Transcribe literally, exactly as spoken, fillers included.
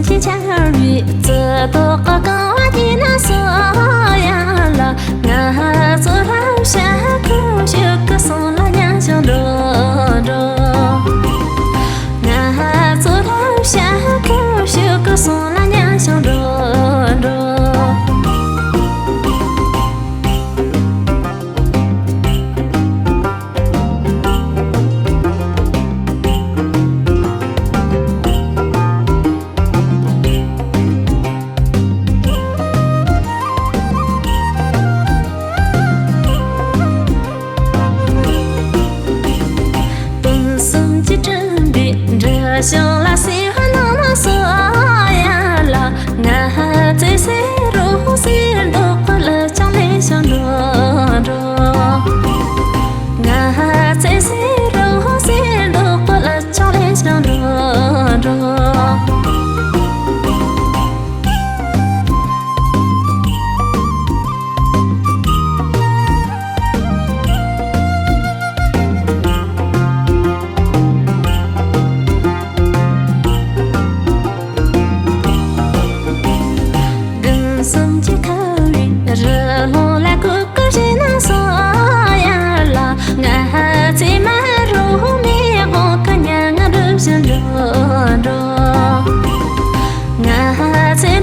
ཅི་ཆར་བའི་རྩི་ཏོག་གི་གང་བ་དེ་ན་སོ་ཡ་ལ། ང་ཚོ་རབ་ཤ་ཁུ་ཤུ་ཀི་སོང་ལ་མཉམ་ཞིང་འགྲོ་འགྲོ། ང་ཚོ་རབ་ཤ་ཁུ་ཤུ་ཀི་སོང་ལ་མཉམ་ཞིང་འགྲོ་འགྲོ། དུང་གསུམ་གྱི་སྤྲིན་པས་འབྲི་བྱུང་ལ་སེམས་ནང་ན་སོ་ཡ་ལ། ང་ཚོའི་སེ་རོ་སེ་རྡོག་ལ་ཅང་ལེན་ཞིང་འགྲོ་འགྲོ། ང་ཚོའི་སེ་རོ་སེ་རྡོག་ལ་ཅང་ལེན་ཞིང་འགྲོ་འགྲོ། དུང་གསུམ་གྱི་ཁ་བའི་རི་ལུང་ལ་གུག་གུག་བྱས་ན་སོ་ཡ་ལ། ང་ཚོའི་མ་རུ་མའི་དབང་གི་མྱ་ངན་སྒྲུབ་བཞིན་འགྲོ་འགྲོ། ང་ཚོའི་